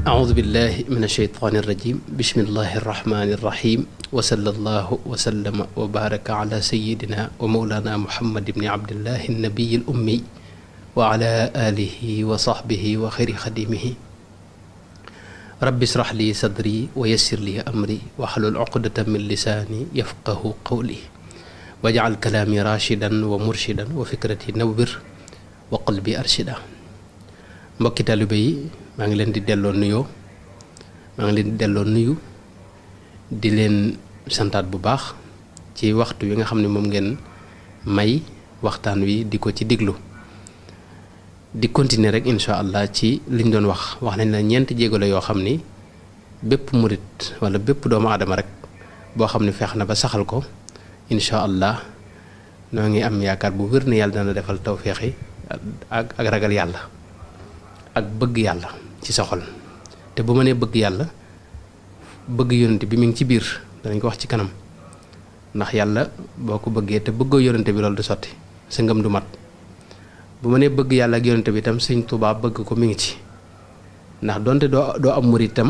أعوذ بالله من الشيطان الرجيم بسم الله الرحمن الرحيم وصلى الله وسلم وبارك على سيدنا ومولانا محمد بن عبد الله النبي الأمي وعلى آله وصحبه وخير خديمه رب اشرح لي صدري ويسر لي أمري واحلل عقدة من لساني يفقه قولي واجعل كلامي راشدا ومرشدا وفكرتي نور وقلبي أرشدا. mbokki taalibe yi maa ngi leen di delloo nuyoo di leen santaat bu baax ci waxtu wi nga xam ne moom ngeen may waxtaan wi di ko ci diglu di continuer rek incha allah ci liñ doon wax nañ la ñeenti jéego la yoo xam ni bépp murit wala bépp doomu aadama rek boo xam ne feex na ba saxal ko incha allah noo ngi am yaakaar bu wér ne yàlla dana defal tawféex yi ak ragal yàlla ak bëgg yàlla ci sa xol. te bu ma nee bëgg yàlla bëgg yonente bi mi ngi ci biir danañ ko wax ci kanam ndax yàlla boo ko bëggee te bëggoo yonente bi loolu du sotti sa ngëm du mat. bu ma nee bëgg yàlla ak yonente bi itam sëñ Tuubaa bëgg ko mi ngi ci ndax donte doo am murit itam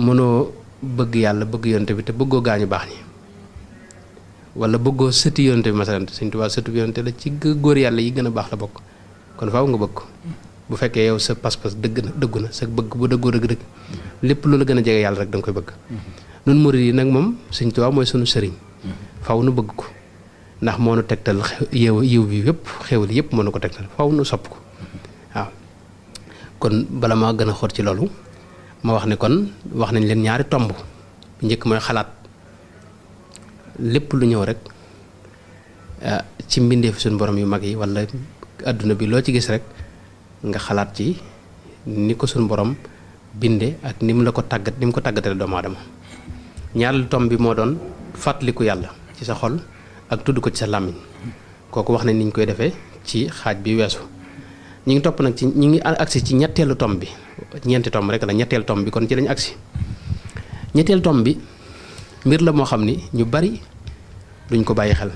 mënoo bëgg yàlla bëgg yonente bi te bëggoo gaañu baax ñi wala bëggoo sëti yonente bi masalan sëñ Tuubaa sëtu yonente la ci góor yàlla yi gën a baax la bokk kon faaw nga bëgg ko. bu fekkee yow sa pas-pas dëggu na sa bëgg bu dëggoo dëgg lépp lu la gën a jege yàlla rek da nga koy bëgg. nun murid yi nag moom Sëñ Tuubaa mooy sunu sëriñ faw nu bëgg ko ndax moo nu tegtal yiw bi yëpp xéwal yëpp moo nu ko tegtal faw nu sopp ko waaw. kon bala maa gën a xóot ci loolu ma wax ne kon wax nañ leen ñaari tomb bu njëkk mooy xalaat lépp lu ñëw rek ci mbindeef suñu borom yu mag yi wala adduna bi loo ci gis rek nga xalaat ci ni ko suñu borom binde ak ni mu la ko tàggat ni mu ko tàggatale doomu aadama. ñaareelu tomb bi moo doon fàttaliku yàlla ci sa xol ak tudd ko ci sa làmmiñ kooku wax nañ ni ñu koy defee ci xaaj bi weesu. ñi ngi topp nag ci ñi ngi agsi ci ñetteelu tomb bi ñeenti tomb rek la ñetteelu tomb bi kon ci lañu agsi. ñetteelu tomb bi mbir la moo xam ni ñu bari duñ ko bàyyi xel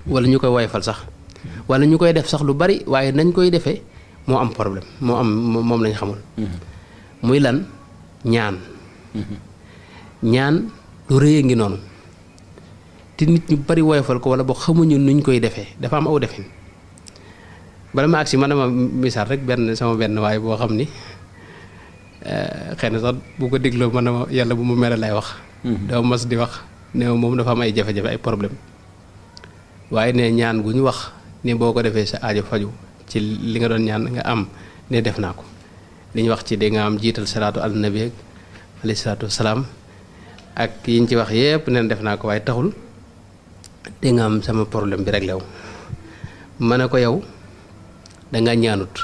wala ñu koy woyofal sax wala ñu koy def sax lu bari waaye nañ koy defee moo am problème moom lañ xamul. muy lan ñaan. ñaan lu rëy a ngi noonu te nit ñu bari woyofal ko wala boo xamuñu nuñ koy defee dafa am aw defin. bala ma agsi man dama misaal rek sama benn waaye boo xam ni xëy na sax bu ko dégloo man dama yàlla bu mu mere lay wax. dama mas di wax ne moom dafa am ay jafe-jafe ay problème waaye ne ñaan gu ñu wax ne boo ko defee sa aajo faju ci li nga doon ñaan nga am ne def naa ko li ñu wax ci da nga am jiital salaatu ala nabi alayhi salaatu wasalaam ak yiñ ci wax yépp neen def naa ko waaye taxul da nga am sama problème bi rek lew ma ne ko yow dangaa ñaanut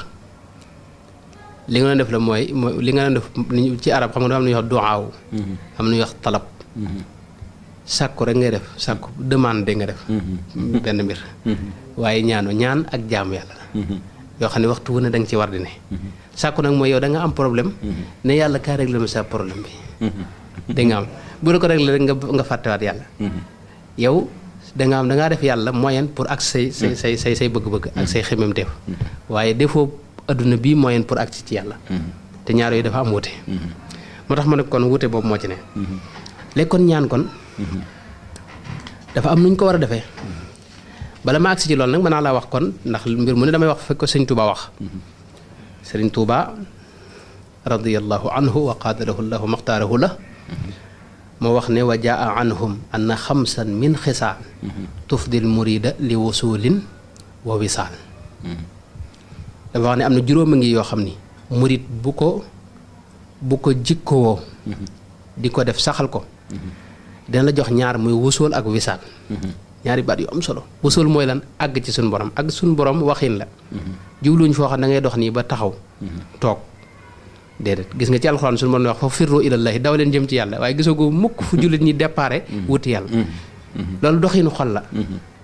li nga doon def la mooy li nga doon def ci arab xam nga dafa am na ñuy wax duwaaw am na ñuy wax talab sàkku rek ngay def sàkku demande nga def benn mbir waaye ñaan ak jaamu yàlla yoo xam ne waxtu wu ne da nga ci war di ne sàkku nag mooy yow da nga am problème ne yàlla kaa réglé ma sa problème bi da nga am bu la ko réglé rek nga fàttewaat yàlla yow da nga am da ngaa def yàlla moyen pour ak say bëgg-bëgg ak say xememteef waaye defoo adduna bii moyen pour ak ci yàlla te ñaar yooyu dafa am wuute moo tax ma ne kon wuute boobu moo ci ne léegi kon ñaan kon dafa am nuñ ko war a defee bala ma agsi ci loolu nag mën naa laa wax kon ndax mbir mu ne damay wax fekk ko sëñ Touba wax sëriñ Touba radiyallahu anhu wa qaadalahu llahu maxtaarahu la moo wax ne wa jaa anhum anna xamsan min xisaal tufdil murida li wusulin wa wisaal dafa wax ne am na juróom a ngi yoo xam ni murid bu ko jikkowoo di ko def saxal ko dina la jox ñaar muy wusul ak wisaal ñaari baat yu am solo wusul mooy lan àgg ci suñu borom àgg suñu borom waxin la jubluñ foo xam da ngay dox nii ba taxaw toog déedéet gis nga ci alxuraan suñu borom wax fa firru ilallahi daw leen jëm ci yàlla waaye gisoo ko mukk fu jullit ñi déparé wuti yàlla loolu doxinu xol la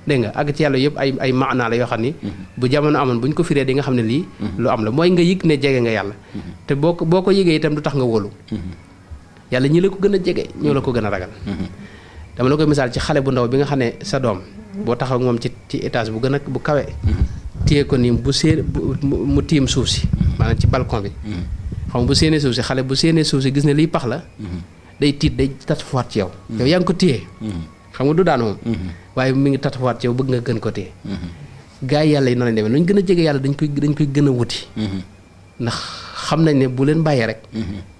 dégg nga àgg ci yàlla yëpp ay maanaa la yoo xam ni bu jamono amoon bu ñu ko firee di nga xam ne lii lu am la mooy nga yëg ne jege nga yàlla te boo ko yëgee itam du tax nga wóolu yàlla ñi la ko gën a jege ñoo la ko gën a ragal dama la koy misaal ci xale bu ndaw bi nga xam ne sa doom boo taxaw moom ci étage bu gën a bu kawe téye ko nii bu séer mu tiim suuf si maanaam ci balcon bi xam nga bu séenee suuf si xale bu séenee suuf si gis ne liy pax la day tiit day tatafuwaat ci yow yow yaa ngi ko téye xam nga du daan moom waaye mi ngi tatafuwaat ci yow bëgg nga gën ko téye gaa yi yàlla yi noonu lañ demee lu ñu gën a jege yàlla dañ koy gën a wuti ndax xam nañ ne bu leen bàyyee rek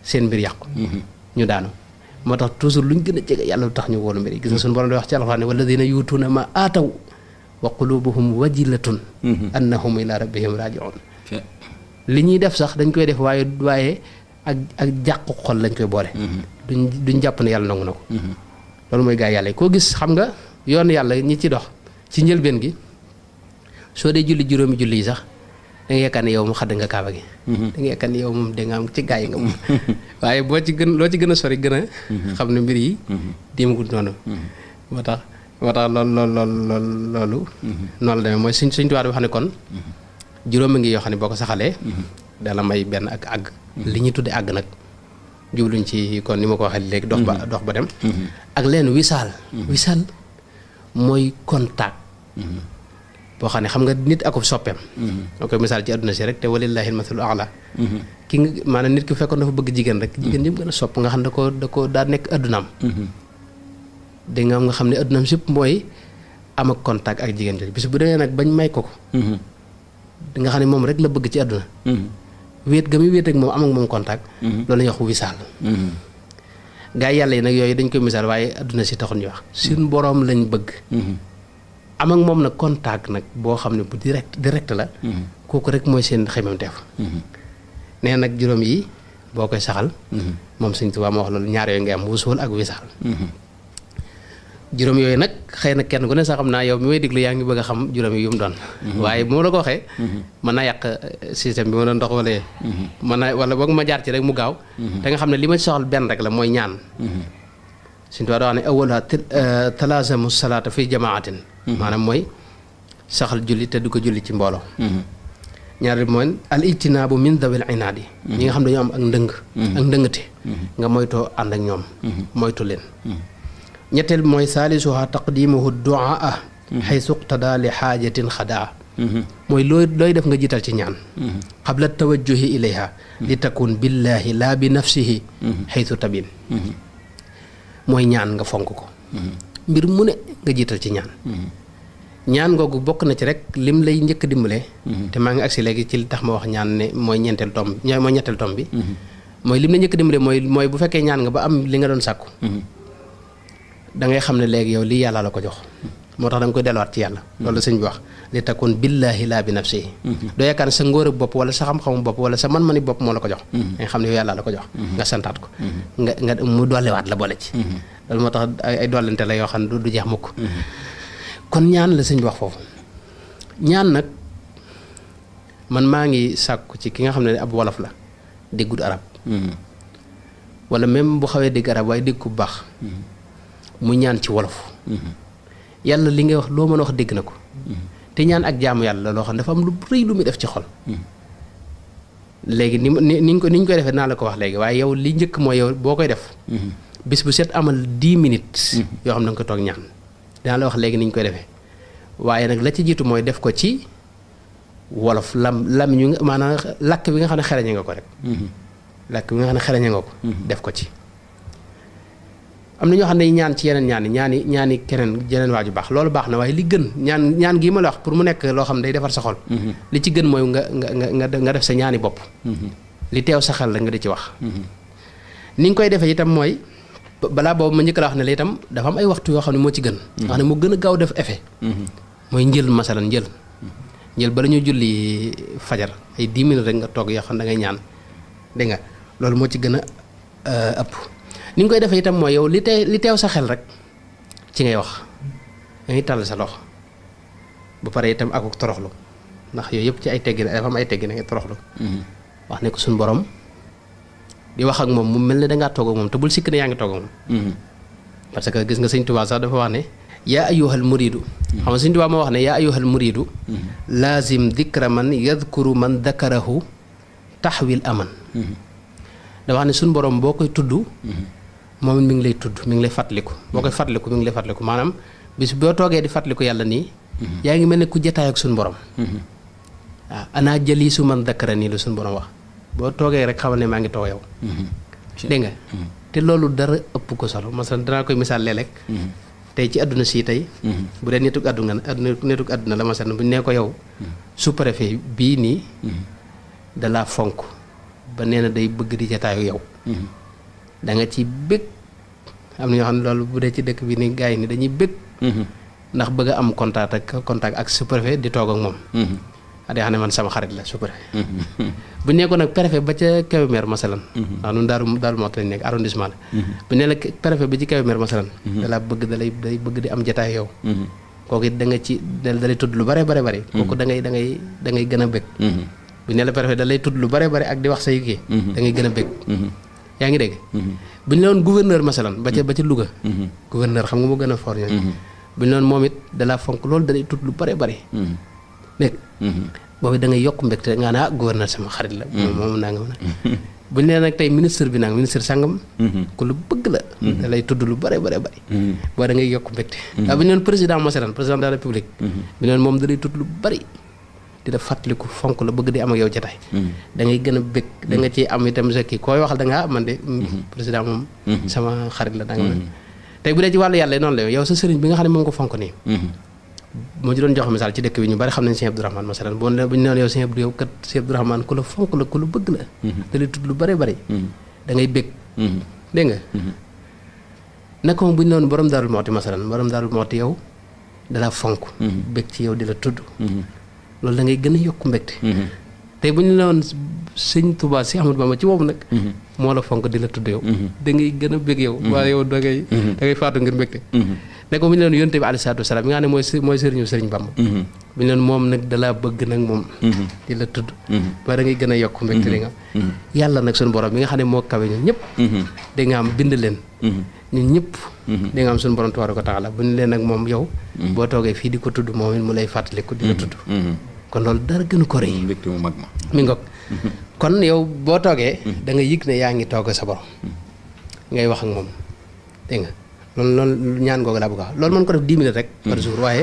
seen mbir yàqu ñu daanu moo tax toujours lu ñu gën a jege yàlla lu tax ñu wóolu mbir yi gis nga suñu borom di wax ci alxuraan ne walladina yuutuuna ma aataw wa qulubuhum wajilatun annahum ila rabbihim rajiun li ñuy def sax dañ koy def waaye ak jàqu xol lañ koy boole duñ jàpp ne yàlla nangu na ko loolu mooy gaa yàlla yi koo gis xam nga yoon yàlla ñi ci dox ci njëlbeen gi soo dee julli juróomi julli yi sax da nga yaakaar ne yow mu xadd nga kaaba gi da nga yaakaar ne yow moom da nga am ci gaa yi nga moom waaye loo ci gën a sori gën a xam ne mbir yi déemagul noonu moo tax loolu noonu la demee mooy suñ tubaab di wax ne kon juróomi ngi yoo xam ne boo ko saxalee dala may benn ak àgg li ñu tudde àgg nag jubluñ ci kon ni ma ko waxee léegi dox ba dem ak leen wisaal mooy contact boo xam ne xam nga nit akub soppeem moo koy misaal ci àdduna si rek te walillahi almathalu a'la ki nga maanaam nit ki fekkoon dafa bëgg jigéen rek jigéen ñi mu gën a sopp nga xam ne da ko daa nekk addunaam da nga xam ne addunaam sépp mooy am ak contact ak jigéen jooju bis bu demee nag bañ may ko di nga xam ne moom rek la bëgg ci àdduna wéet ga muy wéet ak moom am ak moom contact loolu la ñuy wax wisaal gaa yi yàlla yi nag yooyu dañ koy misaal waaye àdduna si taxul ñu wax suñ boroom lañ bëgg am ak moom nag contact nag boo xam ne bu direct la kooku rek mooy seen xememteef nee nag juróom yi boo koy saxal moom Sëñ Tuubaa moo wax loolu ñaar yooyu ngay am wusuul ak wisaal juróom yooyu nag xëy na kenn ku ne sax xam naa yow mi may déglu yaa ngi bëgg a xam juróom yi yu mu doon waaye bu ma la ko waxee mën naa yàq système bi ma doon dox wala mën naa wala boog ma jaar ci rek mu gaaw te nga xam ne li ma ci soxal benn rek la mooy ñaan Sëñ Tuubaa daa wax ne awwaluhaa talaazamu salaata fi jamaatin maanaam mooy saxal julli te du ko julli ci mbooloo ñaareel mooy al ijtinaabu min dawil inaadi ñi nga xam ne dañoo am ak ndëngate nga moytoo ànd ak ñoom moytu leen ñetteel mooy saalisuha taqdimuhu duaa xaysu qtada li xaajatin xadaa mooy looy def nga jiital ci ñaan qabla tawajjuhi ilayha li takun billahi laa bi nafsihi xaysu tabin mooy ñaan nga fonk ko mbir mu ne nga jiital ci ñaan googu bokk na ci rek lim lay njëkk a dimbale te maa ngi agsi léegi ci li tax ma wax ñaan ne mooy ñetteel tom bi mooy lim la njëkk a dimbale mooy bu fekkee ñaan nga ba am li nga doon sàkku da ngay xam ne léegi yow lii yàlla la ko jox moo tax da nga koy delluwaat ci yàlla loolu la sëñ bi wax li takun billahi laa bi nafsihi doo yaakaar ne sa ngóor bopp wala sa xam-xamu bopp wala sa man-mani bopp moo la ko jox da nga xam ne yow yàlla la ko jox nga santaat ko nga mu dolliwaat la boole ci loolu moo tax ay dollante la yoo xam ne du jeex mukk kon ñaan la sëñ bi wax foofu ñaan nag man maa ngi sàkku ci ki nga xam ne ab wolof la déggul arab wala même bu xawee dégg arab waaye dégg ku baax mu ñaan ci wolof yàlla li ngay wax loo mën a wax dégg na ko te ñaan ak jaamu yàlla loo xam ne dafa am lu rëy lu muy def ci xol léegi ni ñu koy defee naa la ko wax léegi waaye yow li njëkk mooy yow boo koy def bis bu set amal 10 minutes yoo xam ne nga ko toog ñaan dinaa la wax léegi ni ñu koy defee waaye nag la ci jiitu mooy def ko ci wolof lam ñu maanaam làkk bi nga xam ne xereñe nga ko rek làkk bi nga xam ne xereñe nga ko def ko ci am na ñoo xam ne ñaan ci yeneen ñaani keneen jeneen waaju baax loolu baax na waaye li gën ñaan gii ma la wax pour mu nekk loo xam ne day defar sa xol li ci gën mooy nga def sa ñaani bopp li teew sa xel la nga di ci wax ni nga koy defee itam mooy balaa boobu ma njëkk la wax ne la itam dafa am ay waxtu yoo xam ne moo ci gën wax ne moo gën a gaaw def effet mooy njël masalan njël bala ñu julli fajar ay 10 minutes rek nga toog yoo xam ne da ngay ñaan dégg nga loolu moo ci gën a ëpp ni nga koy defee itam mooy yow li teew sa xel rek ci ngay wax dangay tàll sa loxo bu pare itam akuk toroxlu ndax yooyu yëpp ci ay teggin dafa am ay teggin ngay toroxlu wax ne ko suñu borom di wax ak moom mu mel ne dangaa toog ak moom te bul sikk ne yaa ngi toog ak moom parce que gis nga sëñ Tuubaa sax dafa wax ne yaa ayyuhal muridu xam nga sëñ Tuubaa moo wax ne yaa ayyuhal muridu laazim dikra man yadkuru man dakarahu taxwil aman dafa wax ne suñu borom boo koy tudd moom mi ngi lay tudd mi ngi lay fàttaliku boo koy fàttaliku mi ngi lay fàttaliku maanaam bis boo toogee di fàttaliku yàlla nii yaa ngi mel ne ku jataay ak suñu borom waaw ana jëli su man dakara nii lu suñu borom wax boo toogee rek xamal ne maa ngi toog yow dégg nga te loolu dara ëpp ko solo masalan danaa koy misaal léeg-léeg tey ci àdduna si tey bu dee nituk àdduna la masalan bu ñu nee ko yow sous-préfet bii nii da laa fonk ba nee na day bëgg di jataayu yow da nga ci bëgg am na ñoo xam ne loolu bu dee ci dëkk bi ni gars yi ni dañuy bëgg ndax bëgg a am contact ak sous-préfet di toog ak moom day xam ne man sama xarit la sous-préfet bu ñu nekkoon nag préfet ba ca Kébémer masalan ndax ñun daaru Mouhty lañ nekk arrondissement la bu ñu nee la préfet bi ci Kébémer masalan da laa bëgg day bëgg di am jataay yow kooku it da nga ci da lay tudd lu bare kooku da ngay gën a bëgg bu ñu nee la préfet da lay tudd lu bare ak di wax say kii da ngay gën a bëgg yaa ngi dégg bu ñu ne woon gouverneur masalan ba ca Louga gouverneur xam nga moo gën a fort ñooñu bu ñu ne woon moom it da laa fonk loolu da lay tudd lu bare dégg boobu da ngay yokk mbégte nga ne gouverneur sama xarit la moom naa nga mën a bu ñu nee nag tey ministre bi nag ministre sangam ku lu bëgg la da lay tudd lu bare boo da ngay yokk mbégte waaw bu ñu nee président masalan président de la république bu ñu nee moom da lay tudd lu bari di la fàttaliku fonk la bëgg di am ak yow jotaay da ngay gën a bég da nga ci am itam sa kii koy waxal da nga man de président moom sama xarit la da nga mën tey bu dee ci wàllu yàlla noonu la yow sa sëriñ bi nga xam ne moom ko fonk nii moo ci doon jox misaal ci dëkk bi ñu bari xam nañ Sëñ Abdourahmane masalan bu ñu nee yow Sëñ Abdourahmane ku la fonk la ku la bëgg la da lay tudd lu bari da ngay bég dégg nga naka moom bu ñu nee borom Daaru Mouhty masalan borom Daaru Mouhty yow da la fonk bég ci yow di la tudd loolu da ngay gën a yokk mbégte tey bu ñu ne woon sëñ Touba si Ahmadou Bamba ci boobu nag moo la fonk di la tudd yow da ngay gën a bég yow waaye yow da ngay faatu ngir mbégte ne ko bu ñu leen yonte bi alayhi salaatu wasalaam bi nga xam ne mooy sëriñu sëriñ Bamba bu ñu leen moom nag dalaa bëgg nag moom di la tudd waaye da ngay gën a yokk mbégte di nga am yàlla nag suñu borom bi nga xam ne moo kawe ñun ñëpp da nga am bind leen ñun ñëpp da nga am suñu borom tabaaraka wa taala bu ñu leen nag moom yow boo toogee fii di ko tudd moom it mu lay fàttaliku di la tudd kon loolu dara gënu ko rëy mbégte mu mag ma mi ngoog kon yow boo toogee da nga yëg ne yaa ngi toog sa borom ngay wax ak moom dégg nga loolu ñaan googu laa bëgg a wax loolu mën ko def 10 minutes rek par jour waaye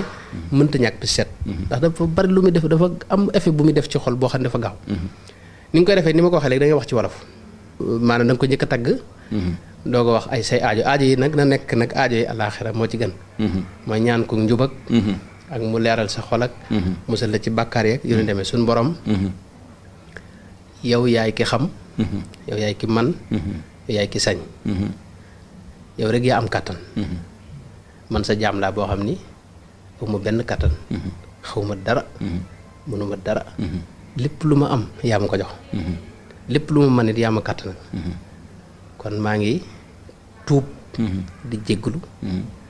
mënta ñàkk bi set ndax dafa bari lu muy def dafa am effet bu muy def ci xol boo xam ne dafa gaaw ni nga koy defee ni ma ko waxee léegi da ngay wax ci wolof maanaam da nga ko njëkk a tagg doo ko wax ay say aajo yi nag na nekk nag aajo yi àllaaxira moo ci gën mooy ñaan ko njub ak mu leeral sa xol ak musal la ci bàkkaar yeeg yu ñu demee suñu borom yow yaay ki xam yow yaay ki man yow yaay ki sañ yow rek yaa am kàttan man sa jaam laa boo xam ni awma benn kàttan xawma dara mënuma dara lépp lu ma am yaa ma ko jox lépp lu ma mën it yaa ma kàttan kon maa ngi tuub di jégglu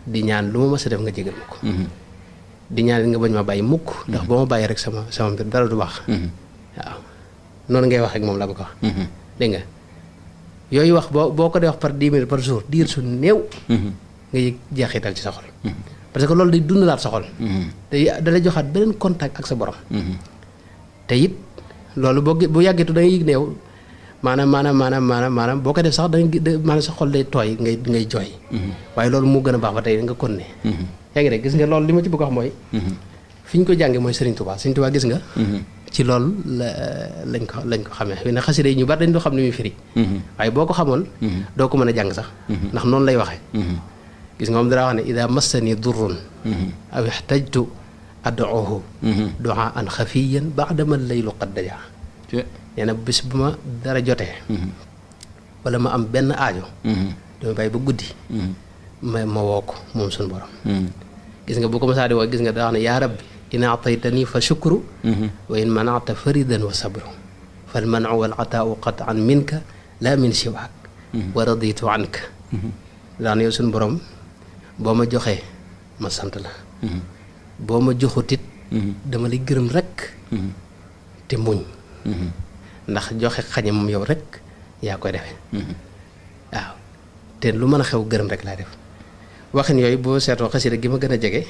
di ñaan lu ma mës a def nga jéggal ma ko di ñaan nga bañ ma bàyyi mukk ndax boo ma bàyyi rek sama mbir dara du baax waaw noonu ngay wax ak moom la ba ko wax dégg nga yooyu wax boo ko dee wax par 10 minutes par jour diir su néew nga yëg jeexital ci sa xol parce que loolu day dundalaat sa xol te dalay joxaat beneen contact ak sa borom te it loolu bu yàggeetu da ngay yëg ne yow maanaam boo ko def sax maanaam sa xol day tooy ngay jooy waaye loolu moo gën a baax ba tey nga kon ne yaa ngi rek gis nga loolu li ma ci bëgg wax mooy fi ñu ko jànge mooy Serigne Touba gis nga ci loolu lañ ko xamee xëy na xasida yi ñu bari dañ doo xam ne muy firi waaye boo ko xamoon doo ko mën a jàng sax ndax noonu lay waxee gis nga moom dara wax ne ida massani durrun aw ihtajtu ad'uhu du'aan xafiyan ba'dama laylu qad daja nee na bis bu ma dara jotee wala ma am benn aajo dama bàyyi ba guddi ma woo ko moom suñu borom gis nga bu ko masaa di woo gis nga daa wax ne yaa rabbi in ataytani fa shukru wa in manata faridan wa sabru fal manu wal ataau qatan minka la min siwaak wa raditu anka daan yow suñu borom boo ma joxee ma sant la boo ma joxutit dama lay gërëm rek te muñ ndax joxe xañe moom yow rek yaa koy defee waaw te lu mën a xew gërëm rek laa def waxin yooyu boo seetoo xasida gi ma gën a jege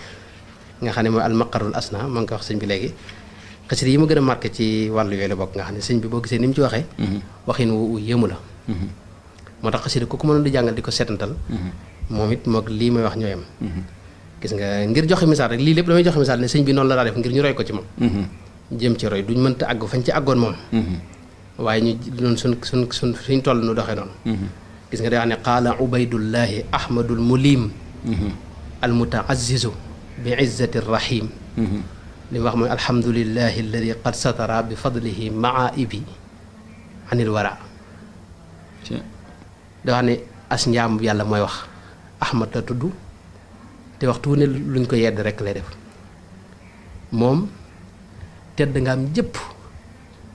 nga xam ne mooy almaqarul asna maa ngi koy wax sëñ bi léegi xasida yi ma gën a marqué ci wàllu yooyu la bokk nga xam ne sëñ bi boo gisee ni mu ci waxee waxin wu yéemu la moo tax xasida ku ko mënoon di jàngal di ko seetantal moom it moog lii may wax ñooyam gis nga ngir joxe misaal rek lii lépp damay joxe misaal ne sëñ bi noonu la daa def ngir ñu roy ko ci moom jëm ci roy duñ mënta àgg fañ ci àggoon moom waaye ñu noonu suñ toll nu doxee noonu gis nga day wax ne qaala ubaydullahi ahmadul mulim al mutaazizu bi izzati rahim li mu wax mooy alhamdulillahi alladi qad satara bi fadlihi maaibi anil wara da wax ne as njaam yàlla mooy wax ahmad la tudd te waxtu wu ne luñ ko yedd rek lay def moom tedd nga am jëpp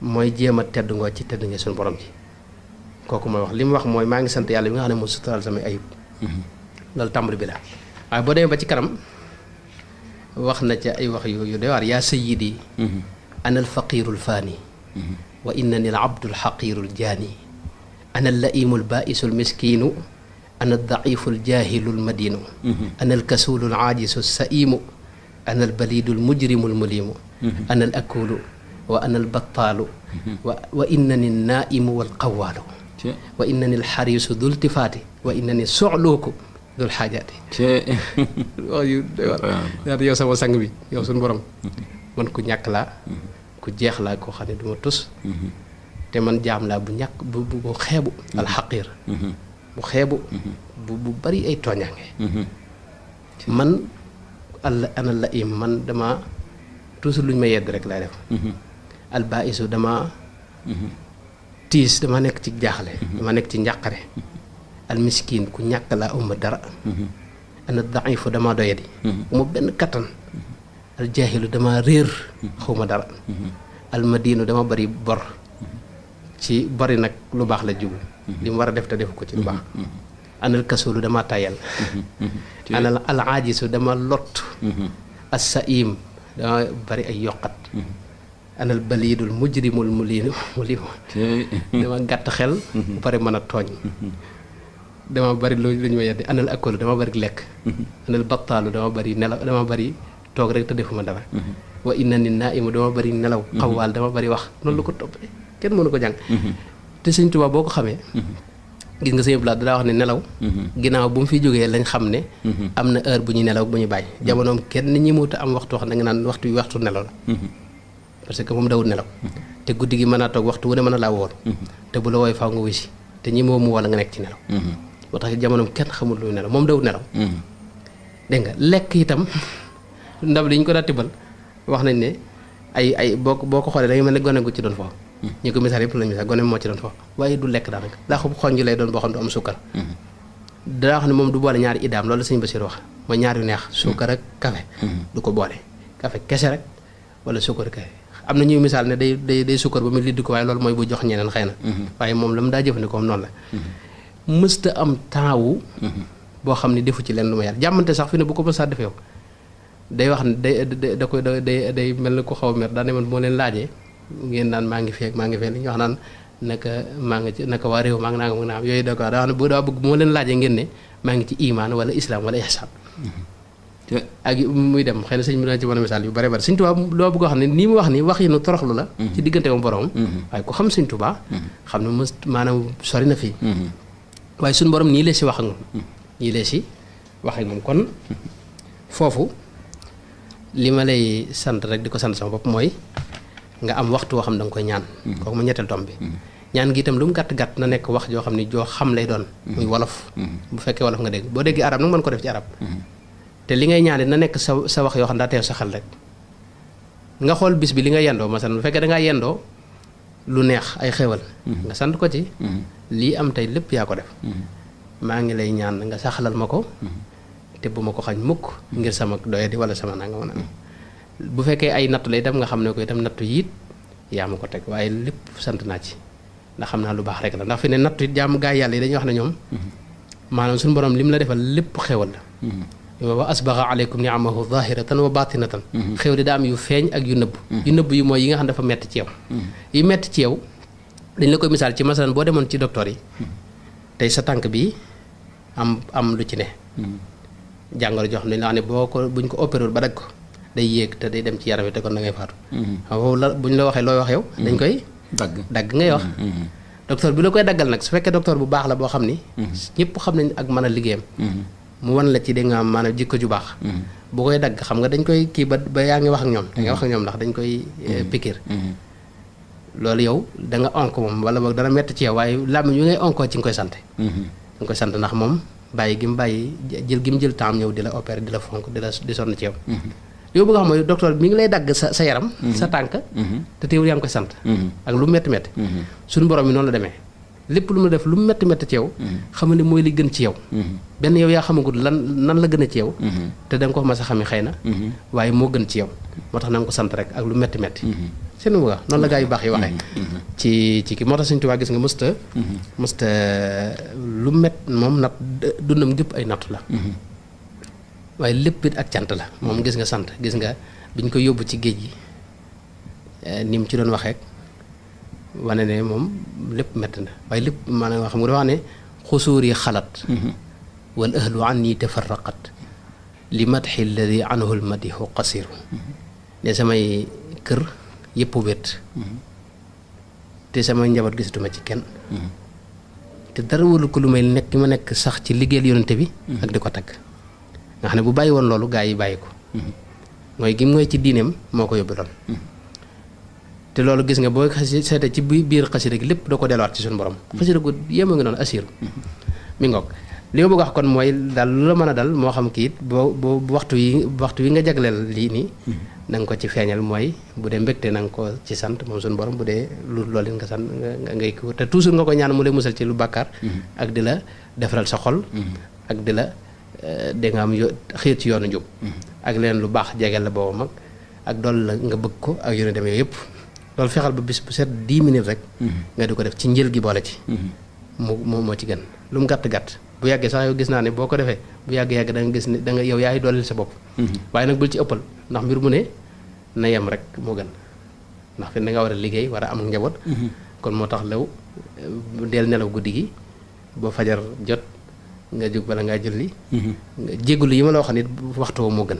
mooy jéem a tedd ngoo ci tedd nga suñu borom ji kooku mooy wax li mu wax mooy maa ngi sant yàlla bi nga xam ne moo suturaal samay ayib loolu tàmbali bi la waaye boo demee ba ci kanam wax na ca ay wax yu doy waar yaa sayyidi ana alfaqiru alfaani wa innani alabdu alxaqiru aljaani ana allaimu albaisu almiskinu ana aldaifu aljahilu almadinu ana alkasulu alaajisu alsaimu ana albalidu almujrimu almulimu ana alakulu wa ana albattaalu wa innani alnaimu walqawaalu wa innani alxarisu dul tifaati wa innani soxlooku dul xaajaati wax yu daal yow sama sang bi yow suñu borom man ku ñàkk laa ku jeex laa koo xam ne du ma tus te man jaam laa bu ñàkk bu xeebu alxaqir bu xeebu bu bari ay tooñaange man ana la im man dama toujours lu ñu ma yedd rek laay def albaisu dama tiis dama nekk ci jaaxle dama nekk ci njàqare almiskin ku ñàkk laa uma dara ana daifu dama doyadi uma benn kattan aljahilu dama réer xawma dara almadinu dama bari bor ci bari nag lu baax la jubu li mu war a def te defu ko ci lu baax anal kasulu dama tayal anal alaajisu dama lot assaim dama bari ay yokkat anal balidul mujrimul mulimu dama gàtt xel bu pare mën a tooñ dama bari lu ñu ma yeddi anal akolu dama bari lekk anal battaalu dama bari nelaw dama bari toog rek te defuma dara wa inna ni naimu dama bari nelaw xawaal dama bari wax noonu lu ko toppee kenn mënu ko jàng te Sëñ Tuubaa boo ko xamee gis nga sëñ Blaat daa wax ne nelaw ginnaaw bu mu fi jógee lañ xam ne am na heure bu ñuy nelaw bu ñu bàyyi jamonoom kenn ñi muuta am waxtu wax na nga naan waxtu wi waxtu nelaw la parce que moom dawul nelaw te guddi gi mën naa toog waxtu wu ne mën a laa woor te bu la wooy faaw nga wuy si te ñi moo mu wala nga nekk ci nelaw moo tax jamonoom kenn xamul luy nelaw moom dawul nelaw dégg nga lekk itam ndab li ñu ko daa tibbal wax nañ ne ay boo ko xoolee da nga mel ne gone gu ci doon foofu ñu ko misaal yëpp lañ misaal gone moo ci doon foofu waaye du lekk daanaka daa xub xonj lay doon boo xam ne du am sukkar daa wax ne moom du boole ñaari idaam loolu sëñ Basiir wax mooy ñaar yu neex sukkar ak café du ko boole café kese rek wala sukkar café am na ñuy misaal ne day sukkar ba mu lidd ko waaye loolu mooy bu jox ñeneen xëy na waaye moom la mu daa jëfandikoo noonu la mësta am taawu boo xam ne defu ci leen lu ma yàlla jàmmante sax fi ne bu ko mësaa defee day wax ne da koy day mel na ko xaw a mer daa ne man moo leen laajee ngeen naan maa ngi fee li ñu wax naan naka maa ngi ci naka waa réew maa ngi naa nga am yooyu da ko daa wax ne bu daa bëgg moo leen laajee ngeen ne maa ngi ci imaan wala islam wala ihsan ak muy dem xëy na sëñ bi dana ci mën a misaal yu bare bare Sëñ Tuubaa loo bëgg a wax ne nii mu wax ni wax yi nu toroxlu la ci diggante moom borom waaye ku xam Sëñ Tuubaa xam ne mos maanaam sori na fii waaye suñu borom nii lee si wax ak moom nii lee si wax ak moom kon foofu li ma lay sant rek di ko sant sama bopp mooy nga am waxtu woo xam da nga koy ñaan kooku mu ñetteel tom bi ñaan gi itam lu mu gàtt-gàtt na nekk wax joo xam ne joo xam lay doon muy wolof bu fekkee wolof nga dégg boo déggee arab nag mën ko def ci arab te li ngay ñaane na nekk sa wax yoo xam daa teew sa xel rek nga xool bis bi li nga yendoo masalan bu fekkee da ngaa yendoo lu neex ay xéwal nga sant ko ci lii am tey lépp yaa ko def maa ngi lay ñaan nga saxalal ma ko te bu ma ko xañ mukk ngir sama doyadi wala sama nanga mën a bu fekkee ay nattu lay dem nga xam ne ko itam nattu yiit yaa ma ko teg waaye lépp sant naa ci ndax xam naa lu baax rek la ndax fi ne nattu it jaamu gaa yàlla yi dañuy wax ne ñoom maanaam suñu borom li mu la defal lépp xéwal la wa asbaxa aleykum niamahu zahiratan wa batinatan xew di daa am yu feeñ ak yu nëbb yi mooy yi nga xam dafa metti ci yow yi metti ci yow dañ la koy misaal ci masalan boo demoon ci docteur yi tey sa tànk bi am lu ci ne jàngoro joo xam ne la ne boo ko buñ ko opéré ba dagg ko day yéeg te day dem ci yaram wi te kon da ngay faatu xam foofu la buñ la waxee looy wax yow dañ koy dagg ngay wax docteur bi la koy daggal nag su fekkee docteur bu baax la boo xam ni ñëpp xam nañ ak mën a liggéeyam mu wan la ci da nga am maanaam jikko ju baax bu koy dagg xam nga dañ koy kii ba yaa ngi wax ak ñoom da nga wax ak ñoom ndax dañ koy pikiir loolu yow da nga onk moom wala boog dana metti ci yow waaye làmmiñ wi ngay onkoo ci nga koy sant nga koy sant ndax moom bàyyi gi mu bàyyi jël gi mu jël temps ñëw di la opérer di la fonk di sonn ci yow yow bëgg a xam mooy docteur mi ngi lay dagg sa yaram sa tànk te teewul yaa ngi koy sant ak lu metti metti suñu borom mi noonu la demee lépp lu mu def lu mu metti metti ci yow xam ne mooy li gën ci yow benn yow yaa xamagul nan la gën a ci yow te da nga ko mas a xami xëy na waaye moo gën ci yow moo tax na nga ko sant rek ak lu metti metti seen bëgg a noonu la gaa yu baax yi waxee ci kii moo tax Sëñ Tuubaa gis nga mësta lu met moom nat dundam gépp ay nattu la waaye lépp it ak cant la moom gis nga sant gis nga biñ ko yóbbu ci géej gi ni mu ci doon waxee wane ne moom lépp métti na waaye lépp maanaam xam nga dafa wax ne xusuur yi xalat wal ahlu an nii tafarraqat li madxi alladi anhu l madihu qasiru ne samay kër yëpp wét te samay njaboot gisatuma ci kenn te dara warul ko lu may nekk ma nekk sax ci liggéeyal yonente bi ak di ko tagg nga xam ne bu bàyyi woon loolu gaa yi bàyyi ko mooy gi mooy ci diineem moo ko yóbbu doon te loolu gis nga boo seete ci biir xasida gi lépp doo ko delluwaat ci suñu borom xasida gu yéema ngi noonu asiru mi ngoog li ma bëgg wax kon mooy daal lu la mën a dal moo xam kii it boo waxtu yi nga jagleel lii nii na nga ko ci feeñal mooy bu dee mbégte na nga ko ci sant moom suñu borom bu dee loolu nga sant ngay ko te toujours nga ko ñaan mu lay musal ci lu bàkkaar ak di la defaral sa xol ak di la da nga am xiir ci yoonu njub ak leen lu baax jegeel la boobu mag ak dool la nga bëgg ko ak yoonu demee yëpp loolu fexal ba bis bu set 10 minutes rek nga di ko def ci njël gi boole ci moo ci gën lu mu gàtt-gàtt bu yàggee sax yow gis naa ne boo ko defee bu yàgg-yàgg da nga gis ne da nga yow yaay dooleel sa bopp waaye nag bul ci ëppal ndax mbir mu ne na yem rek moo gën ndax fi da nga war a liggéey war a am njaboot kon moo tax law deel nelaw guddi gi ba fajar jot nga jóg bala ngaa julli nga jéggulu yi ma la wax nit waxtu woowu moo gën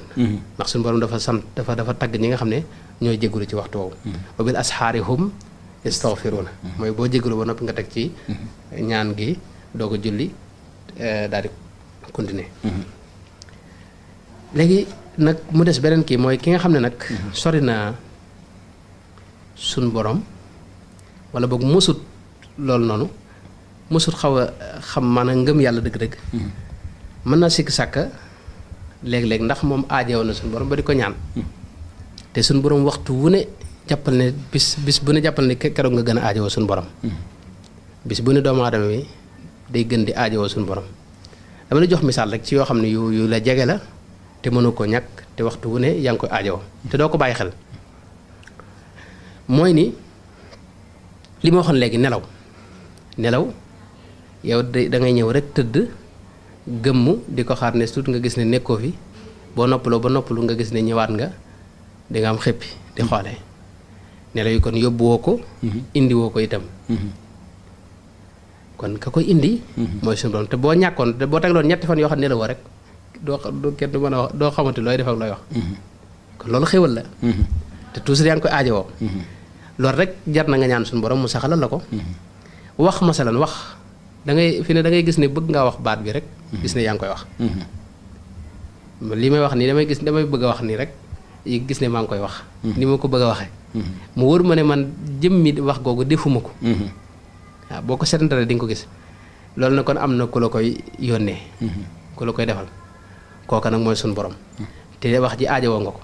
ndax suñu borom dafa sant dafa tagg ñi nga xam ne ñooy jéggulu ci waxtu woowu wa bil asxaari hum yastaghfiruuna mooy boo jéggulu ba noppi nga teg ci ñaan gi doo ko julli daal di continuer léegi nag mu des beneen kii mooy ki nga xam ne nag sori na suñ borom wala boog mosut loolu noonu mosut xaw a xam maanaam ngëm yàlla dëgg-dëgg mën na sikk sàkka léeg-léeg ndax moom aajewoon na suñu borom ba di ko ñaan te suñu borom waxtu wu ne jàppal ne bis bu ne jàppal ne keroog nga gën a aajowoo suñu borom bis bu ne doomu aadama bi day gën di aajowoo suñu borom dama la jox misaal rek ci yoo xam ne yu la jege la te mënu ko ñàkk te waxtu wu ne yaa ngi koy aajowoo te doo ko bàyyi xel mooy ni li ma waxoon léegi nelaw yow da ngay ñëw rek tëdd gëmm di ko xaar ne tuut nga gis ne nekkoo fi boo noppaloo ba noppalu nga gis ne ñëwaat nga di nga am xéppi di xoole nelaw yi kon yóbbuwoo ko indiwoo ko itam kon ka koy indi mooy suñu borom te boo ñàkkoon te boo tegloon ñetti fan yoo xam ne nelawoo rek doo kenn du mën a wax doo xamante looy def ak looy wax kon loolu xéwal la te toujours yaa ngi koy aajowoo loolu rek jar na nga ñaan suñu borom mu saxalal la ko wax masalan wax da ngay fi ne da ngay gis ne bëgg ngaa wax baat bi rek gis ne yaa ngi koy wax li may wax nii damay bëgg a wax nii rek gis ne maa ngi koy wax ni ma ko bëgg a waxee mu wóor ma ne man jëmmi wax googu defuma ko waaw boo ko seetantalee di nga ko gis loolu na kon am na ku la koy yónnee ku la koy defal kooka nag mooy suñu borom te wax ji aajowoo nga ko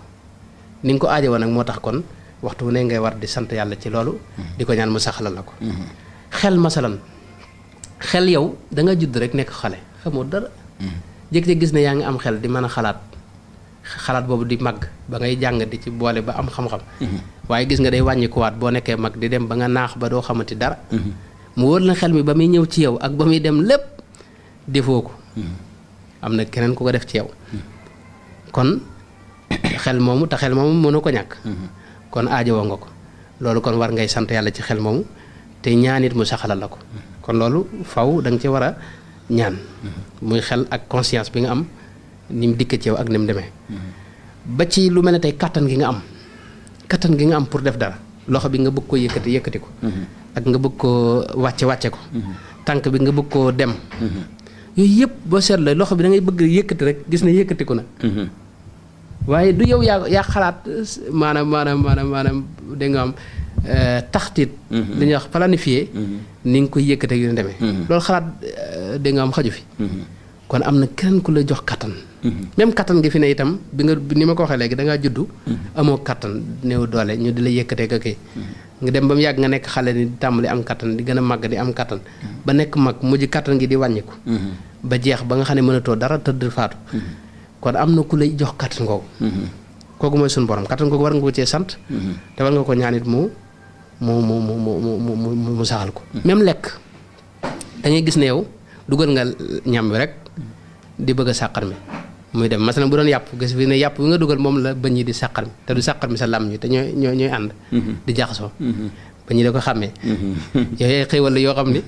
ni nga ko aajowoo nag moo tax kon waxtu wu ne ngay war di sant yàlla ci loolu di ko ñaan mu saxalal la ko xel masalan xel yow da nga judd rek nekk xale xamoo dara jékki-jékki gis ne yaa ngi am xel di mën a xalaat boobu di màgg ba ngay jàng di ci boole ba am xam-xam waaye gis nga day wàññikuwaat boo nekkee mag di dem ba nga naax ba doo xamati dara mu wóor la xel mi ba muy ñëw ci yow ak ba muy dem lépp defoo ko am na keneen ku ko def ci yow kon xel moomu te xel moomu mënu ko ñàkk kon aajowoo nga ko loolu kon war ngay sant yàlla ci xel moomu te ñaanit mu saxalal la ko kon loolu faw da nga ci war a ñaan muy xel ak conscience bi nga am ni mu dikk ci yow ak ni mu demee ba ci lu mel ne tey kattan gi nga am pour def dara loxo bi nga bëgg ko yëkkati ko ak nga bëgg koo wàcce ko tànk bi nga bëgg koo dem yooyu yëpp boo seetloo loxo bi da ngay bëgg yëkkati rek gis ne yëkkatiku na waaye du yow yaa xalaat maanaam da nga am taxtit li ñuy wax planifié ni nga koy yëkkatee yu demee loolu xalaat da nga am xaju fi kon am na keneen ku la jox kattan même kattan gi fi ne itam bi nga ni ma ko waxee léegi da ngaa juddu amoo kattan néew doole ñu di la yëkkatee ka kii nga dem ba mu yàgg nga nekk xale ni di tàmbali am kattan di gën a màgg di am kattan ba nekk mag mujj kattan gi di wàññiku ba jeex ba nga xam ne mënatoo dara tëdd faatu kon am na ku lay jox kattan googu kooku mooy suñu borom kattan googu war nga ko cee sant te war nga ko ñaanit mu saxal ko même lekk da ngay gis ne yow dugal nga ñam wi rek di bëgg a sàqar mi muy dem masalan bu doon yàpp gis fi ne yàpp bi nga dugal moom la bëñ yi di sàqar mi te du sàqar mi sa lam ñi te ñooy ànd di jaxasoo bëñ yi da ko xàmmee yooyu xéewal la yoo xam ni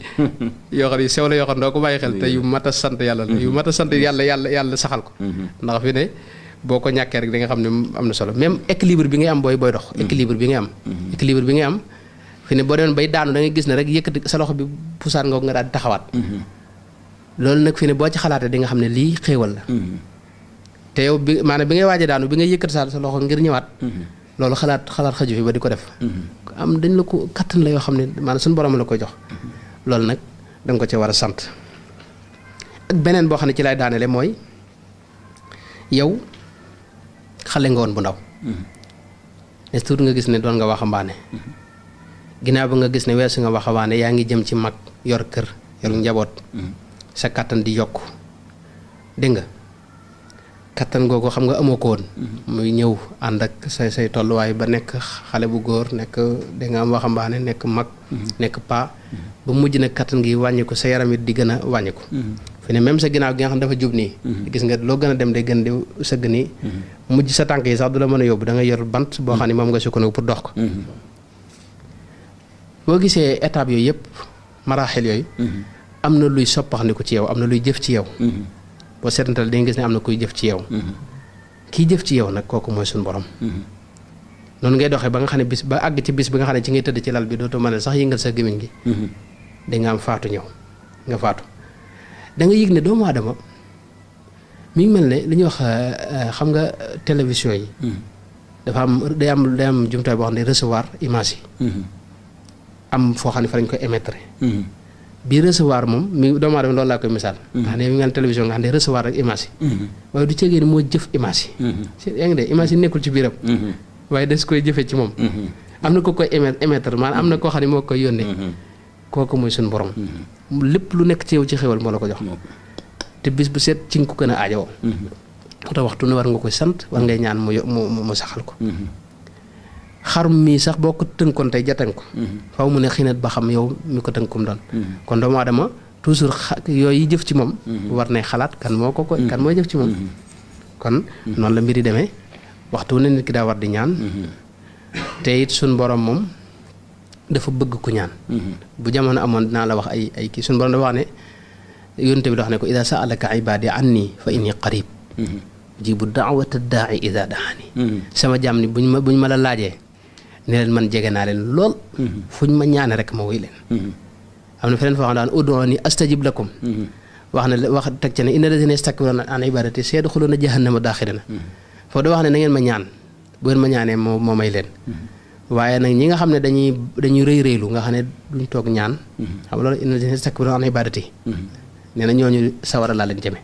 sew la yoo xam ne doo ko bàyyi xel te yu mat a sant yàlla la yu mat a sant yàlla saxal ko ndax fi ne boo ko ñàkkee rek di nga xam ne am na solo même équilibre bi ngay am booy dox équilibre bi ngay am fi ne boo doon bay daanu da ngay gis ne rek yëkkati sa loxo bi pusaan nga ko nga daal di taxawaat loolu nag fi ne boo ci xalaatee di nga xam ne lii xéewal la te yow bi maanaam bi ngay waaje daanu bi ngay yëkkati sa loxo ngir ñëwaat loolu xalaat xaju fi ba di ko def am dañ la ko kattan la yoo xam ne maanaam suñu borom la koy jox loolu nag da nga ko ci war a sant ak beneen boo xam ne ci lay daanele mooy yow xale nga woon bu ndaw ne tuut nga gis ne doon nga waxambaane ginnaaw ba nga gis ne weesu nga waxambaane yaa ngi jëm ci mag yor kër yor njaboot sa kattan di yokk dégg nga kattan googu xam nga amoo ko woon muy ñëw ànd ak say tolluwaay ba nekk xale bu góor nekk da nga am waxambaane nekk mag nekk paa ba mujj nag kattan gi wàññiku sa yaram it di gën a wàññiku fi ne même sa ginnaaw gi nga xam dafa jub nii gis nga loo gën a dem day gën di sëgg nii mujj sa tànk yi sax du la mën a yóbbu da nga yor bant boo xam ne moom nga sukkandiku pour dox ko boo gisee étape yooyu yëpp maraaxil yooyu am na luy soppaxandiku ci yow am na luy jëf ci yow boo seetantal di nga gis ne am na kuy jëf ci yow kiy jëf ci yow nag kooku mooy suñu borom noonu ngay doxee ba nga xam ne bis ba àgg ci bis bi nga xam ne ci ngay tëdd ci lal bi dootoo mën a sax yëngal sa gémmiñ gi da nga am faatu ñëw nga faatu da nga yëg ne doomu aadama mi ngi mel ne li ñuy wax xam nga télévision yi dafa am day am jumtuwaay boo xam ne recevoir image yi am foo xam ne fa lañ koy émettre bii recevoir moom mi doomu aadama loolu laa koy misaal nga xam ne mi ngi mel télévision nga xam ne recevoir rek image yi waaye du cegee ni moo jëf image yi yaa ngi de image yi nekkul ci biiram waaye des koy jëfee ci moom am na ko koy émettre maanaam am na koo xam ne moo koy yónnee kooku mooy suñu borom lépp lu nekk ci yow ci xewal moo la ko jox te bis bu seet ci nga ko gën a aajowoo moo tax waxtu ne war nga koy sant war ngay ñaan mu saxal ko xarum mii sax boo ko tënkoon tey jatan ko faw mu ne xinat ba xam yow mi ko tënkum doon kon doomu aadama toujours yooyu jëf ci moom war nay xalaat kan mooy jëf ci moom kon noonu la mbiri demee waxtu ne nit ki daa war di ñaan te it suñ borom moom dafa bëgg ku ñaan bu jamono amoon dinaa la wax ay kii suñ borom dafa wax ne yónte bi da wax ne ko ida saalaka ibadi anni fa inni qarib jibu daawata daai ida daani sama jàmm ni buñ ma la laajee ne leen man jege naa leen lool fuñ ma ñaane rek ma wuy leen am na feneen foo xam daan ud'uuni astajib lakum wax teg ca ne inna lazina yastakbiruuna an ibadati sayadxuluuna jahannama daaxirina foofu da wax ne na ngeen ma ñaan bu ngeen ma ñaanee moo may leen waaye nag ñi nga xam ne dañuy rëy rëylu nga xam ne duñ toog ñaan xam loolu inna lazina yastakbiruuna an ibadati nee na ñooñu sawara laa leen jëme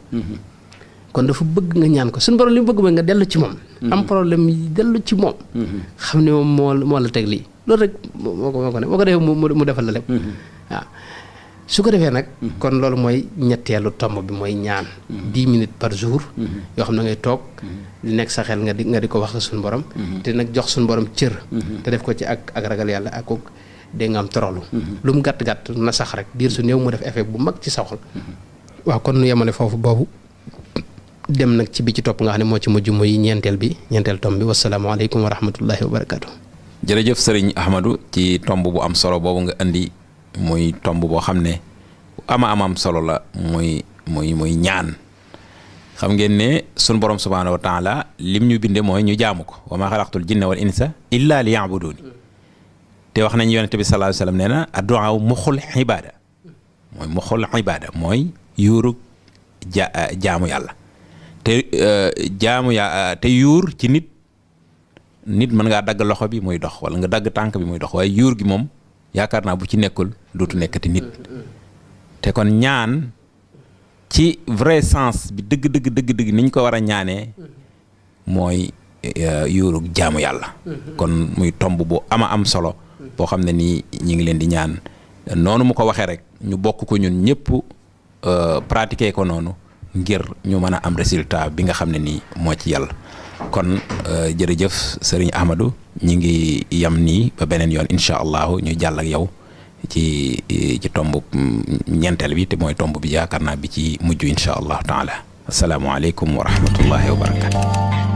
kon dafa bëgg nga ñaan ko suñu borom li mu bëgg mooy nga dellu ci moom am problème yi dellu ci moom xam ne moom moo la teg lii loolu rek moo ko defee mu defal la lépp waaw su ko defee nag kon loolu mooy ñetteelu tomb bi mooy ñaan 10 minutes par jour yoo xam ne ngay toog di nekk sa xel nga di ko wax suñu borom te nag jox suñu borom cër te def ko ci ak ragal yàlla ak ko dee nga am toroxlu lu mu gàtt-gàtt na sax rek diir su néew mu def effet bu mag ci sa xol waaw kon nu yemale foofu boobu dem nag ci bi ci topp nga xam ne moo ci mujj muy ñeenteel tomb bi wasalaamaaleykum wa rahmatullahi wa barakaatu. jërëjëf sëriñ Ahmadou ci tomb bu am solo boobu nga indi muy tomb boo xam ne am solo la muy ñaan xam ngeen ne sunu borom subhaanahu wa taala lim ñu binde mooy ñu jaamu ko wa maa xalaqtul jinna wal insa illa li yaabuduuni te wax nañ yonente bi sallallahu alayhi wa sallam nee na addu'a muxul ibaada mooy yuuru jaamu yàlla te yuur ci nit nit mën ngaa dagg loxo bi muy dox wala nga dagg tànk bi muy dox waaye yuur gi moom yaakaar naa bu ci nekkul dootu nekkati nit te kon ñaan ci vrai sens bi dëgg niñ ko war a ñaanee mooy yuurug jaamu yàlla kon muy tomb bu am solo boo xam ne nii ñi ngi leen di ñaan noonu mu ko waxee rek ñu bokk ko ñun ñëpp pratiquer ko noonu ngir ñu mën a am résultat bi nga xam ne nii moo ci yàlla kon jërëjëf sëriñ Ahmadou ñi ngi yam nii ba beneen yoon incha allahu ñu jàll ak yow ci tomb ñeenteel bi te mooy tomb bi yaakaar naa bi ci mujj incha allahu taala asalaamualeykum wa rahmatullahi wa barakatu